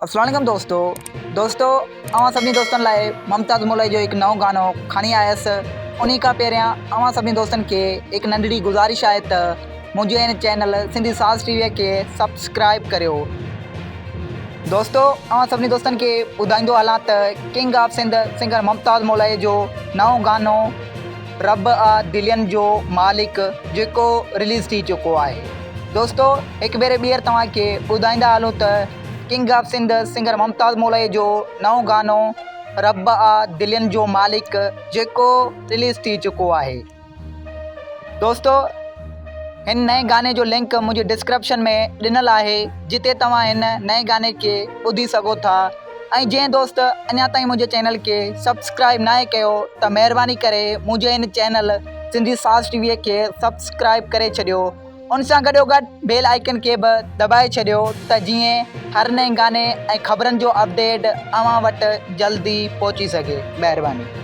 اسلام عليڪم دوستو دوستو اوهان سڀني دوستن لاء ممتاز مولائي جو هڪ نئون گانو کڻي آيس انهي کان پهريان اوهان سڀني دوستن کي هڪ ننڍڙي گذارش آهي ته منهنجي هن چينل سنڌي ساز ٽي وي کي سبسڪرائب ڪريو دوستو اوهان سڀني دوستن کي ٻڌائيندو هلان ته king of Sindh singer Mumtaz Molai جو نئون گانو رب آ دلين جو مالڪ جيڪو رليز ٿي چڪو آهي دوستو هڪ ڀيري ٻيهر توهان کي ٻڌائيندا هلون ته king of Sindh singer Mumtaz Molai جو نئون گانو رب آ دلين جو مالڪ جيڪو رليز ٿي چڪو آهي دوستو هن نئين گاني جو لنڪ منهنجي ڊسڪرپشن ۾ ڏنل آهي جتي توهان هن نئين گاني کي ٻڌي سگهو ٿا ۽ جنهن دوست اڃا تائين منهنجي چينل کي سبسڪرائب ناهي ڪيو ته مهرباني ڪري منهنجي هن چينل سنڌي ساز ٽي وي کي سبسڪرائب ڪري ڇڏيو ان سان گڏو گڏ بيل آئيڪن کي به دٻائي ڇڏيو ته جيئن هر نئين گاني ۽ خبرن جو اپڊيٽ اوهان وٽ جلدي پهچي سگهي مهرباني.